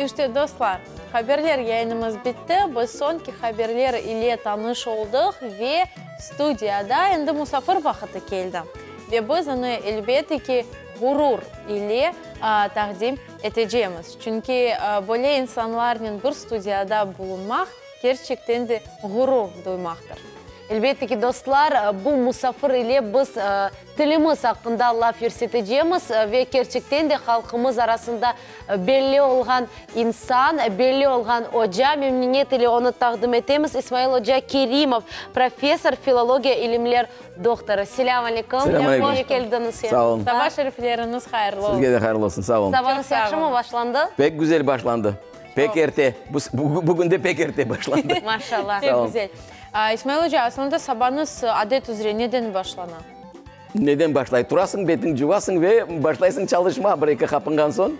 İşte, dostlar, haberler yayınımız bitti. Biz soñki haberler ile tanış oldıq ve studiyada endi musafir vaqıtı keldi. Ve biz onı, elbette ki, ğurur ile taqdim etecemiz. Çünki böyle insanlarnen bir studiyada bulunmaq, kerçekten de ğurur duymaqtır. Elbette ki, dostlar, bu musafir ile biz tilimiz aqqında laf yürsetecemiz ve kerçekten de halqımız arasında belli olğan insan, belli olğan oca, memnüniyet ile onı taqdim etemiz, İsmail oca Kerimov, professor, filologiya ilimler doktorı. Selâm aleyküm. Selâm aleyküm. Hoş keldiñiz. Sağ olun. Saba şerifleriñiz hayırlı olsun. Sizge de hayırlı olsun. Sağ olun. Sabañız yahşımı başlandı? Pek güzel başlandı. Pek erte. Bugün de pek erte başlandı. Maşallah. Pek güzel. İsmail oca, aslında sabañız adet üzre neden başlana? Neden başlay? Turasıñ, betiñ cuvasıñ ve başlaysıñ çalışma bir-eki qapınğan soñ.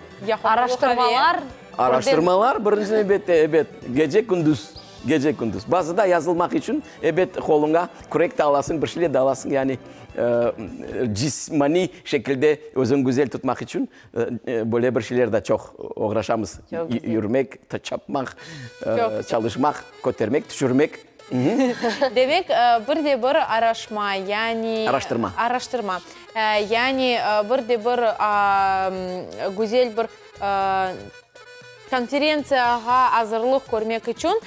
Araştırmalar. Araştırmalar birinci nevbette, ebet. Gece-kündüz, gece-kündüz. Bazıda yazılmaq içün, ebet, qoluña kürek de alasıñ, bir şeyler de alasıñ, yani cismaniy şekilde özüñ güzel tutmaq içün Böyle bir şeyler de çoq oğraşamız. Yürmek, çapmaq, çalışmaq, kötermek, tüşürmek. Demek, bir de bir araşma, yani. Araştırma. Araştırma. Yani bir de bir güzel bir konferentsiyağa azırlıq körmek içün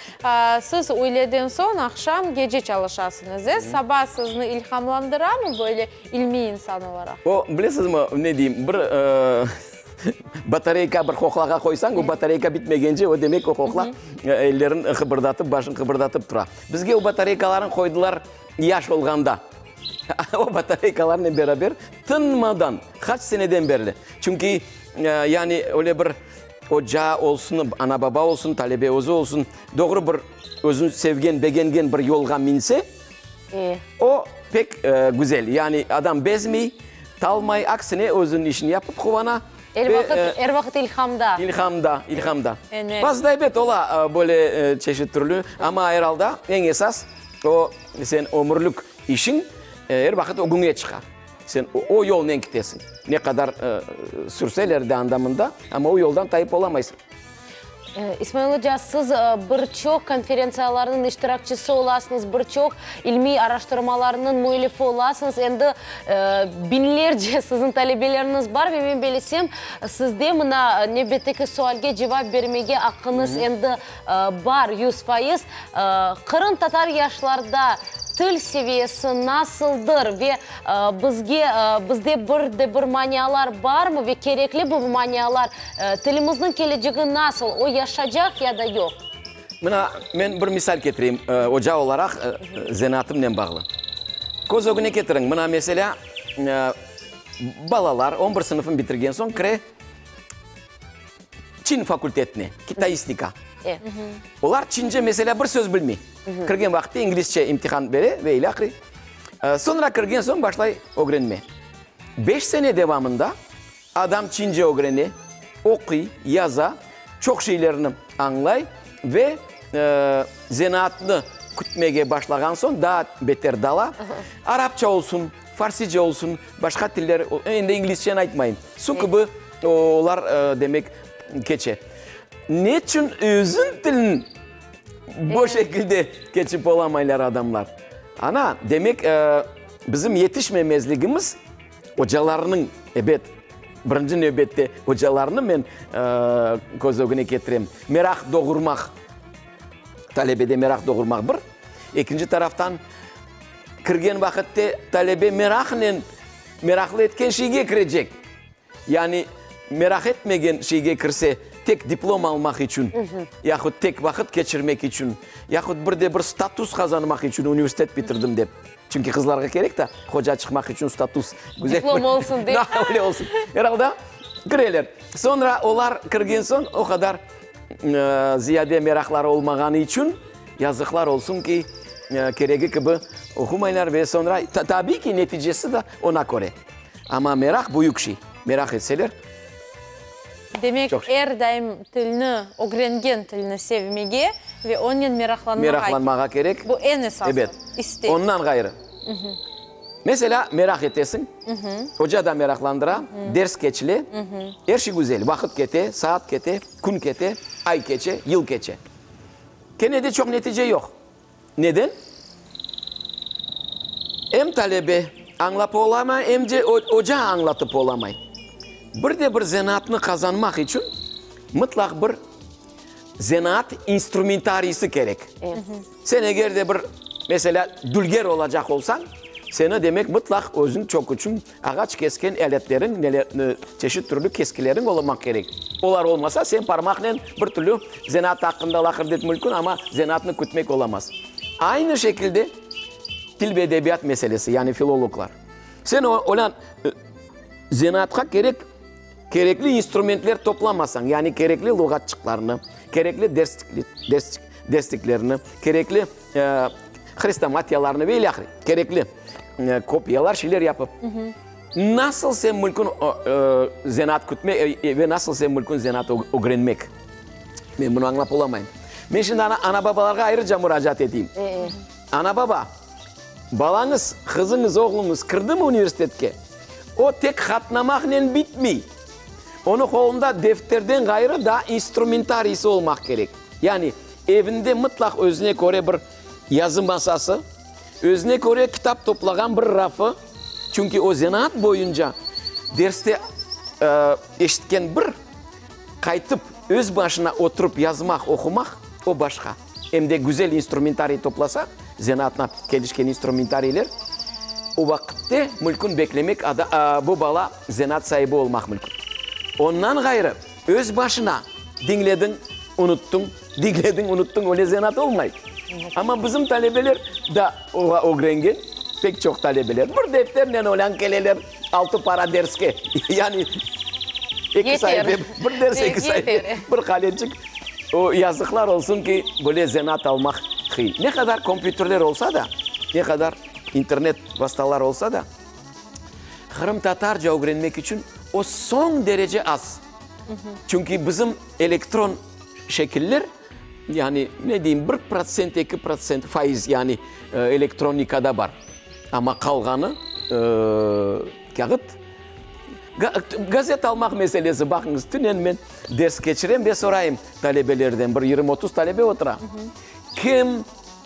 siz üyleden soñ, aqşam, gece çalışasıñız, e? Saba sizni ilhamlandıramı böyle İlmiy insan olaraq. O, bilesizmi, ne deyim, bir batareyka bir qoqlağa qoysañ, o batareyka bitmegence, o demek o qoqla ellerin qıbırdatıp, başın qıbırdatıp tura. Bizge o batareykalarnı qoydılar yaş olğanda. O batareykalarnen beraber tınmadan, qaç seneden berli. Çünki, yani öyle bir oca olsun, ana-baba olsun, talebe özü olsun, doğru bir özün sevgen, begengen bir yolğa minse, O, pek güzel. Yani adam bezmey, talmay, aksine özüniñ işini yapıp quvana. Er vaqıt, er vaqıt ilhamda. İlhamda, ilhamda. Bazıda ebet ola böyle çeşit türlü, amma er alda eñ esas o, sen ömürlik işiñ er vaqıt ögüñe çıqa. Sen o yolnen ketesiñ. Ne qadar sürseler de anda-mında, amma o yoldan tayıp olamaysıñ. İsmail oca, siz bir çoq konferentsiyalarnıñ iştirakçisi olasıñız, bir çoq ilmiy araştırmalarnıñ müellifi olasıñız. Endi biñlerce siziñ talebeleriñiz bar ve men bilesem, sizde mına nevbetteki sualge cevap bermege aqqıñız endi bar 100%. Qırımtatar yaşlarda til seviyesi nasıldır ve bizge bizde bir de bir manialar barmı ve kerekli bu manialar? Tilimizniñ kelecegi nasıl, o yaşacaq ya da yoq? Mına, men bir misal ketireyim, oca olaraq zenaatımnen bağlı. Köz ögüne ketiriñ, mına, meselâ, balalar on bir sınıfın bitirgen soñ kire Çin fakultetine, kitaistika. Olar çince, meselâ, bir söz bilmey. Kirgen vaqıtta inglizce imtihan bere ve ilâhre. Soñra kirgen soñ başlay ögrenme. Beş sene devamında Adam çince ögrene, oquy, yaza, çoq şeylerni añlay ve zenaatnı kütmege başlağan soñ daa beter dala. Arapça olsun, farsice olsun, başqa tiller, endi inglizceni aytmayım, su kibi olar, demek, keçe. Neçün özüñ tilin bu şekilde keçip olamaylar adamlar? Ana, demek, bizim yetişmemezligimiz. Ocalarnıñ, ebet, birinci nevbette ocalarnı men köz ögüne ketirem. Meraq doğurmaq, talebede meraq doğurmaq bir, ekinci taraftan, kirgen vaqıtte talebe meraqnen, meraqlı etken şeyge kirecek. Yani meraq etmegen şeyge kirse, tek diplom almaq içün, yahut tek vaqıt keçirmek içün, yahut bir de bir status qazanmaq içün universitet bitirdim dep. Çünki qızlarğa kerek da, hoca çıqmaq içün status. Diplom olsun dep. Öyle olsun. Er alda kireler. Soñra olar kirgen soñ o qadar ziyade meraqları olmağanı içün, yazıqlar olsun ki, keregi kibi oqumaylar ve soñra, tabiiy ki, neticesi de ona köre. Amma meraq büyük şey. Meraq etseler. Demek, er daim tilni, ögrengen tilni sevmege ve onen meraqlanmağa Meraqlanmağa kerek. Bu eñ esası, Ebet. istek. Ondan ğayrı, Meselâ, meraq etesiñ, oca da meraqlandıra, ders keçile, er şey güzel, vaqıt kete, saat kete, kün kete, ay keçe, yıl keçe. Kene de çoq netice yoq. Neden? Em talebe añlap olamay, em de oca añlatıp olamay. Bir de bir zenaatnı qazanmaq içün mıtlaq bir zenaat instrumentariysi kerek. Sen eger de bir, meselâ, dülger olacaq olsañ, seni, demek, mıtlaq özüñ çöküçiñ, ağaç kesken aletleriñ, neler, çeşit türlü keskileriñ olmaq kerek. Olar olmasa, sen parmaqnen bir türlü zenaat aqqında laqırdı et mülkün, amma zenaatnı kütmek olamaz. Aynı şekilde til ve edebiyat meselesi, yani filologlar. Sen olân zenaatqa kerek Kerekli instrumentler toplamasañ, yani kerekli luğatçıqlarnı, kerekli dersliklerni, kerekli hrestomatiyalarnı ve ilâhre, kerekli kopiyalar, şeyler yapıp, nasıl sen mülkün zenaat kütme ve nasıl sen mülkün zenaat ögrenmek? Men bunı añlap olamayım. Men şimdi ana-babalarğa ayrıca muracaat eteyim. Ana-baba, balañız, qızıñız, oğluñız kirdimi universitetke, o tek qatnamaqnen bitmey. Onıñ qolunda defterden ğayrı daa instrumentariysi olmaq kerek. Yani evinde mıtlaq özüne köre bir yazı masası, özüne köre kitap toplağan bir rafı, çünki o zenaat boyunca derste eşitken bir, qaytıp öz başına oturıp yazmaq, oqumaq, o başqa. Em de güzel instrumentariy toplasa, zenaatına kelişken instrumentariyler, o vaqıtte mülkün beklemek, bu bala zenaat saibi olmaq mülkün. Ondan ğayrı, öz başına diñlediñ, unuttıñ, diñlediñ, unuttıñ, öyle zenaat olmay. Amma bizim talebeler da oğa ögrengen, pek çoq talebeler bir defternen olân keleler, altı para derske, yani eki saife, bir ders eki saife, bir qalemçik. O, yazıqlar olsun ki, böyle zenaat almaq qıyın. Ne qadar kompyuterler olsa da, ne qadar internet vastalar olsa da, qırımtatarca ögrenmek içün o soñ derece az. Çünki bizim elektron şekiller, yani ne deyim, 1%, 2% faiz, yani elektronikada bar. Amma qalğanı kâğıt. Gazet almaq meselesi, baqıñız, tünen men ders keçirem ve sorayım talebelerden, bir 20-30 talebe otura, kim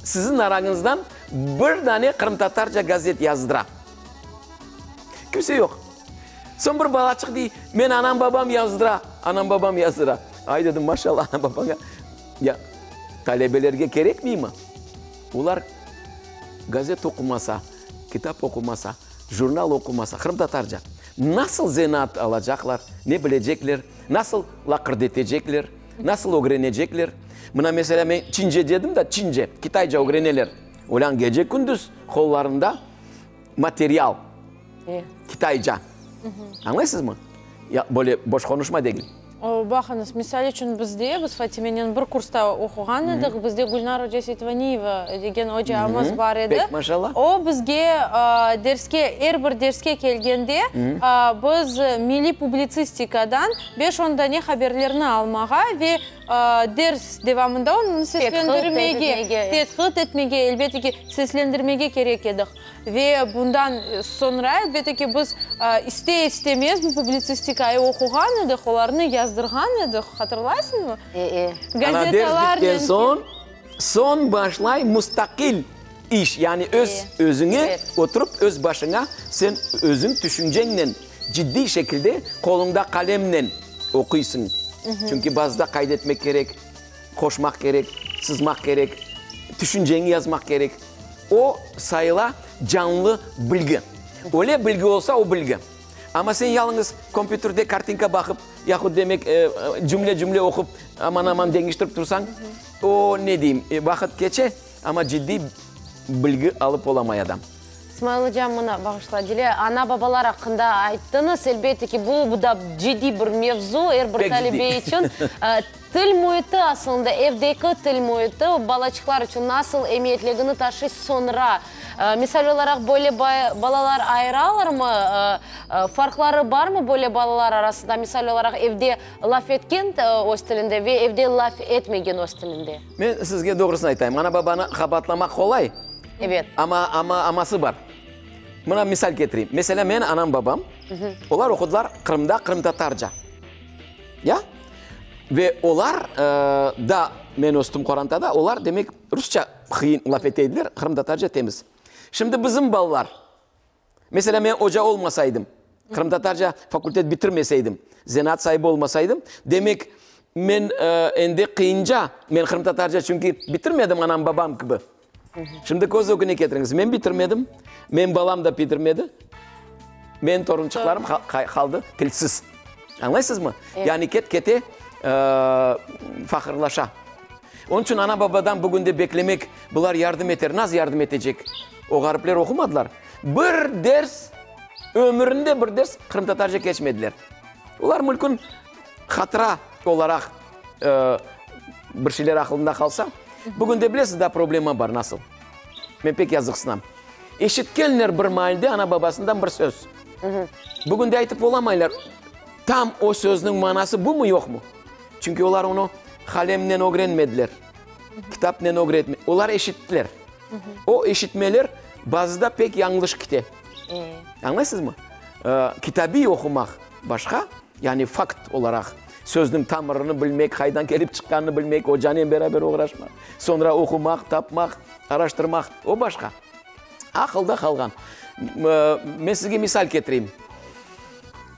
siziñ arañızdan bir dane qırımtatarca gazet yazdıra? Kimse yoq. Soñ bir balaçıq dey, men anam-babam yazdıra, anam-babam yazdıra. Ay, dedim, maşallah ana-babaña. Ya, talebelerge kerekmeymi? Olar gazet oqumasa, kitap oqumasa, jurnal oqumasa, qırımtatarca nasıl zenaat alacaqlar, ne bilecekler, nasıl laqırdı etecekler, nasıl ögrenecekler? Mına, meselâ, men çince dedim da, çince, kitayca ögreneler. Olân gece-kündüz qollarında material, kitayca. Añlaysızmı? Ya, böyle boş qonuşma degil. Baqıñız, misal içün, bizde, biz Fatimenen bir kursta oquğan edik, bizde Gülnar oca Seytvaniyeva degen ocamız bar edi. Pek maşallah. O bizge derske, er bir derske kelgende, biz milliy publitsistikadan beş-on dane haberlerni almağa ve ders devamında onı seslendirmege, tedqiq etmege, elbette ki, seslendirmege kerek edik. Ve bundan soñra, elbette ki, biz ister-istemez bu publitsistikayı oquğan edik, olarnı yazdırğan edik, hatırlaysıñmı? E-e. Ana, ders bitken soñ, soñ başlay mustaqil iş, yani öz özüñe oturıp, öz başıña sen özüñ tüşünceñnen, ciddiy şekilde qoluñda qalemnen oquysıñ. Çünki bazıda qayd etmek kerek, qoşmaq kerek, sızmaq kerek, tüşünceñi yazmaq kerek. O sayıla canlı bilgi. Öyle bilgi olsa, o bilgi. Amma sen yalıñız kompyuterde kartinka baqıp, yahut demek, cümle-cümle oqup, aman-aman deñiştirip tursañ, o, ne deyim, vaqıt keçe, amma ciddiy bilgi alıp olamay adam. İsmail ocam, mına, bağışla, Dile, ana-babalar aqqında ayttıñız. Elbette ki, bu, bu da ciddiy bir mevzu er bir talebe içün. Til müiti aslında, evdeki til müiti balaçıqlar içün nasıl emiyetligini taşıy soñra? Misal olaraq, böyle balalar ayıralarmı? Farqları barmı böyle balalar arasında, misal olaraq, evde laf etken öz tilinde ve evde laf etmegen öz tilinde? Men sizge doğrusını aytayım, ana-babanı qabaatlamaq qolay, Ebet. Amma, amma, amması bar. Mına misal ketireyim. Meselâ, menim anam, babam, olar oqudılar Qırımda qırımtatarca. Ya? Ve olar da, men östüm qorantada, olar, demek, rusça qıyın laf ete ediler, qırımtatarca temiz. Şimdi bizim balalar, meselâ, men oca olmasaydım, qırımtatarca fakultet bitirmeseydim, zenaat saibi olmasaydım, demek, men endi qıyınca, men qırımtatarca çünki bitirmedim anam, babam kibi. Şimdi köz ögüne ketiriñiz, men bitirmedim, menim balam da bitirmedi, menim torunçıqlarım qaldı tilsiz. Añlaysızmı? Yani ket-kete faqırlaşa. Onıñ içün ana-babadan bugün de beklemek, bular yardım eter, naz yardım etecek? O ğaripler oqumadılar. Bir ders, ömürinde bir ders qırımtatarca keçmediler. Olar mülkün hatıra olaraq bir şeyler aqılında qalsa. Bugün de bilesiz, daa problema bar, nasıl? Men pek yazıqsınam. Eşitkenler bir maalde ana-babasından bir söz. Bugün de aytıp olamaylar, tam o sözniñ manası bumı, yoqmı? Çünki olar onı qalemnen ögrenmediler, kitapnen ögretme, olar eşittiler. O eşitmeler bazıda pek yañlış kite. Añlaysızmı? Kitabiy oqumaq başqa, yani fakt olaraq sözniñ tamırını bilmek, qaydan kelip çıqqanını bilmek, ocanen beraber oğraşmaq, soñra oqumaq, tapmaq, araştırmaq, o başqa. Aqılda qalğan. Men sizge misal ketireyim.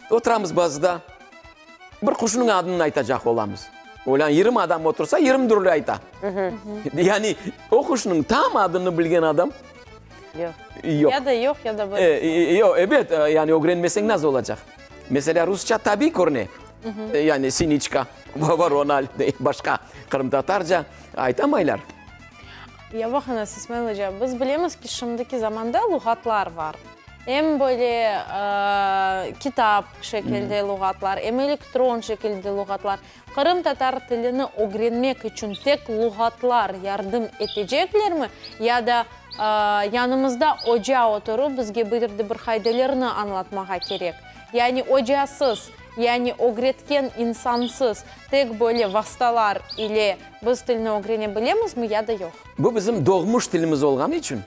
Oturamız bazıda, bir quşnıñ adını aytacaq olamız. Olân 20 adam otursa, 20 türlü ayta. Yani o quşnıñ tam adını bilgen adam yoq. Yoq. Ya da yoq, ya da bir. Yoq, ebet, yani ögrenmeseñ nasıl olacaq? Meselâ, rusça tabiy körüne. Yani siniçka, vorona, başqa. Qırımtatarca aytamaylar. Ya baqıñız, İsmail oca, biz bilemiz ki, şimdiki zamanda luğatlar bar. Em böyle kitap şekilde luğatlar, em elektron şekilde luğatlar. Qırımtatar tilini ögrenmek içün tek luğatlar yardım eteceklermi ya da yanımızda oca oturıp bizge bir de bir qaidelerni añlatmağa kerek? Yani ocasız, yani ögretken insansız tek böyle vastalar ile biz tilni ögrene bilemizmi ya da yoq? Bu bizim doğmuş tilimiz olğanı içün,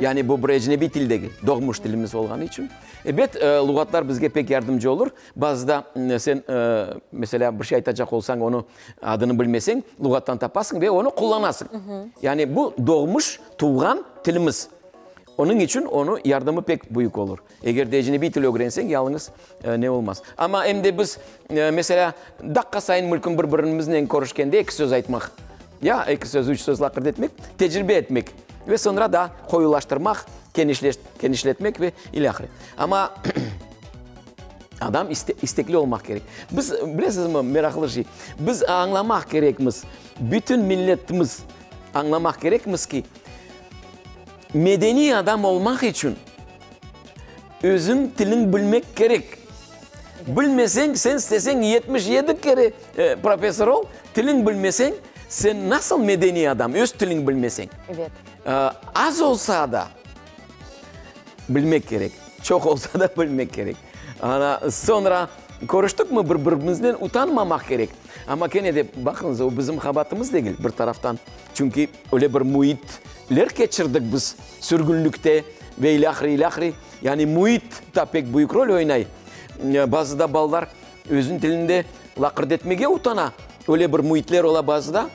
yani bu bir ecnebiy til degil, doğmuş tilimiz olğanı içün, ebet, luğatlar bizge pek yardımcı olur. Bazıda sen, meselâ, bir şey aytacaq olsañ, onı adını bilmeseñ, luğattan tapasıñ ve onı qullanasıñ. Yani bu doğmuş, tuvğan tilimiz. Onıñ içün onı yardımı pek büyük olur. Eger de ecnebiy til ögrenseñ, yalıñız ne olmaz. Amma em de biz, meselâ, daqqa sayın mülkün bir-birimiznen körüşkende eki söz aytmaq, ya eki söz, üç söz laqırdı etmek, tecribe etmek ve soñra da qoyulaştırmaq, kenişletmek ve ilâhre. Amma adam istekli olmaq kerek. Biz, bilesizmi, meraqlı şey, biz añlamaq kerekmiz, bütün milletimiz añlamaq kerekmiz ki, Medeniy adam olmaq içün özüñ tiliñ bilmek kerek. Bilmeseñ, sen isteseñ 77 kere professor ol, tiliñ bilmeseñ, sen nasıl medeniy adam, öz tiliñ bilmeseñ? Evet. Az olsa da bilmek kerek, çoq olsa da bilmek kerek. Ana, soñra körüştikmi bir-birimiznen utanmamaq kerek. Amma kene de, baqıñız, o bizim qabaatımız degil bir taraftan. Çünki öyle bir müitler keçirdik biz sürgünlikte ve ilâhre, ilâhre. Yani müit da pek büyük rol oynay. Bazıda balalar özüniñ tilinde laqırdı etmege utana. Öyle bir müitler ola bazıda.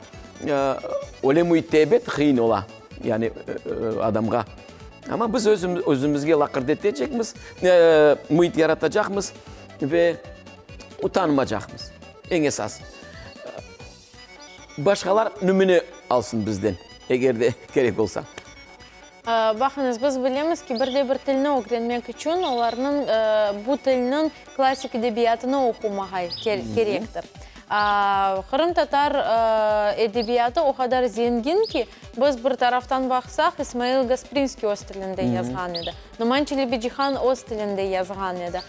Öyle müitte ebet qıyın ola, yani adamğa. Amma biz özümizge laqırdı etecekmiz, müit yaratacaqmız ve utanmacaqmız. Eñ esas. Başqalar nümüne alsın bizden, eger de kerek olsa. Baqıñız, biz bilemiz ki, bir de bir tilni ögrenmek içün olarnıñ bu tilniñ klassik edebiyatını oqumağa kerektir. Qırımtatar edebiyatı o qadar zengin ki, biz bir taraftan baqsaq, İsmail Gasprinskiy öz tilinde yazğan edi, Noman Çelebicihan öz tilinde yazğan edi.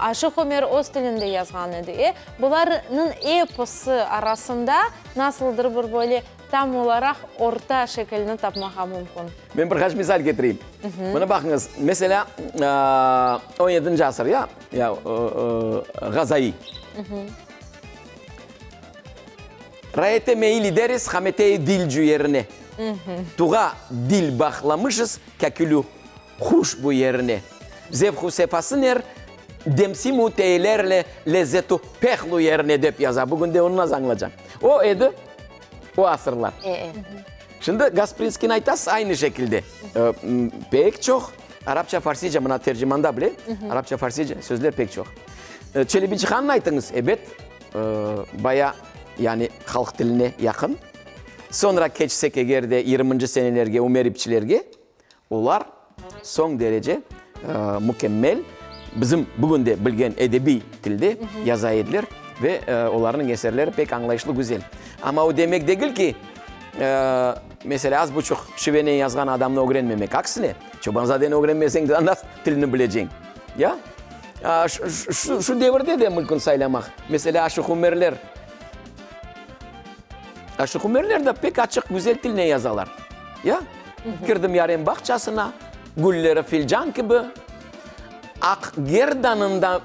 Aşıq Ömer öz tilinde yazğan edi. E, bularnıñ episi arasında nasıldır bir böyle tam olaraq orta şekilni tapmağa mümkün. Men bir qaç misal ketireyim. Mına baqıñız, meselâ, on yedinci asır, ya, ya, Ğazaiy. Raete meyil ideriz hametei dilcu yerine. Tuğa dil bağlamışız kâkülü. huşbu yerine. Zevq-u sefasıner demsimu teylerle lezzetu pehlu yerine dep yaza. Bugün de onı nasıl añlaycaq? O edi o asırlar. Şimdi Gasprinskiyni aytasız, aynı şekilde. Pek çoq arapça, farsica, mına Tercimanda bile arapça, farsica sözler pek çoq. Çelebicihannı aytıñız, ebet, baya, yani halq tiline yaqın. Soñra keçsek eger de yirminci senelerge, Ümer İpçilerge, olar soñ derece mükemmel, bizim bugün de bilgen edebiy tilde yaza ediler ve olarnıñ eserleri pek añlayışlı, güzel. Amma o demek degil ki, meselâ, az buçuq şivenen yazğan adamnı ögrenmemek. Aksine, Çobanzadeni ögrenmeseñ de nasıl tilni bileceñ? Ya? Şu devirde de mümkün saylamaq. Meselâ, Aşıq Ümerler. Aşıq Ümerler de pek açıq, güzel tilnen yazalar. Ya? Kirdim yarem bağçasına, gülleri filcan kibi, aq gerdanında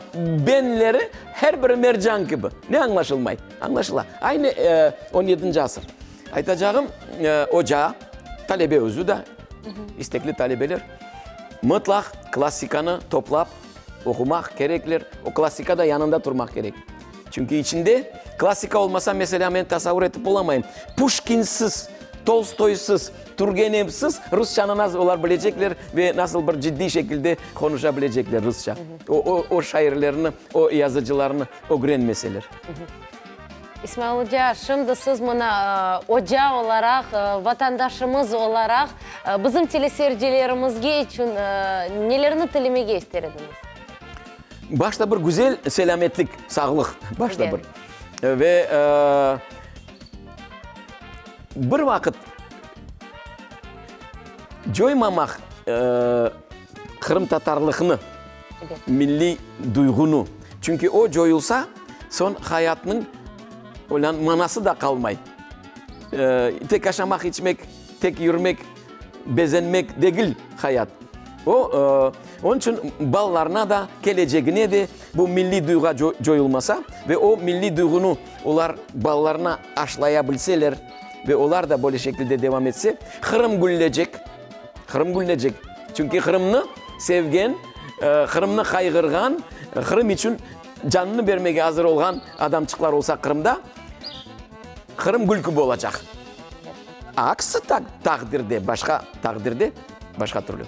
benleri her biri mercan kibi. Ne añlaşılmay? Añlaşıla. Aynı on yedinci asır. Aytacağım, oca, talebe özü de, istekli talebeler, mıtlaq klassikanı toplap oqumaq kerekler. O klassika da yanında turmaq kerek. Çünki içinde klassika olmasa, meselâ, men tasavur etip olamayım, Puşkinsiz, Tolstoysız, Turgenevsiz rusçanı nasıl olar bilecekler ve nasıl bir ciddiy şekilde qonuşa bilecekler rusça, o, o şairlerni, o yazıcılarnı ögrenmeseler. İsmail oca, şimdi siz mına oca olaraq, vatandaşımız olaraq bizim teleseyircilerimizge içün nelerni tilemege ister ediñiz? Başta bir güzel selâmetlik, sağlıq, başta bir. Ve bir vaqıt coymamaq qırımtatarlıqnı, milliy duyğunı. Çünki o coyulsa, soñ hayatnıñ olan manası da qalmay. Tek aşamaq, içmek, tek yürmek, bezenmek degil hayat. O, onıñ içün balalarına da, kelecegine de bu milliy duyğa coyulmasa ve o milliy duyğunı olar balalarına aşlaya bilseler ve olar da böyle şekilde devam etse, Qırım güllecek, Qırım güllecek. Çünki Qırımnı sevgen, Qırımnı qayğırğan, Qırım içün canını bermege azır olğan adamçıqlar olsa Qırımda, Qırım gül kibi olacaq. Aksi taqdirde, başqa taqdirde, başqa türlü.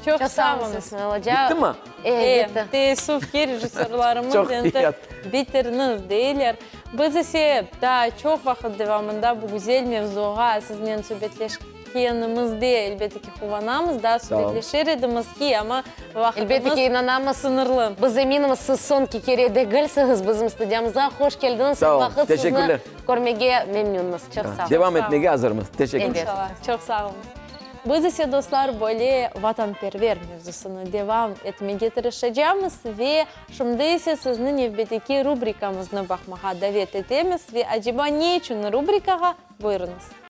Çoq sağ oluñız. İsmail oca. Bittimi? E, bitti. Teessüf ki, rejissörlarımız endi bitirniz, deyler. Biz ise daa çoq vaqıt devamında bu güzel mevzuğa siznen subetleşkenimizde, elbette ki, quvanamız, daa subetleşer edimiz ki, amma vaqıtımız Elbette ki, inanamız. sıñırlı. Biz eminmiz, siz soñki kere degilsiñiz bizim studiyamızğa. Hoş keldiñiz. Sağ olun. Vaqıt sizni Teşekkürler. körmege memnünmiz. Çoq sağ olun. Devam etmege azırmız. Teşekkürler. İnşallah. Çoq sağ oluñız. Biz ise, dostlar, böyle vatanperver mevzusını devam etmege tırışacamız ve şimdi ise sizni nevbetteki rubrikamıznı baqmağa davet etemiz ve Aceba ne içün rubrikağa buyurıñız.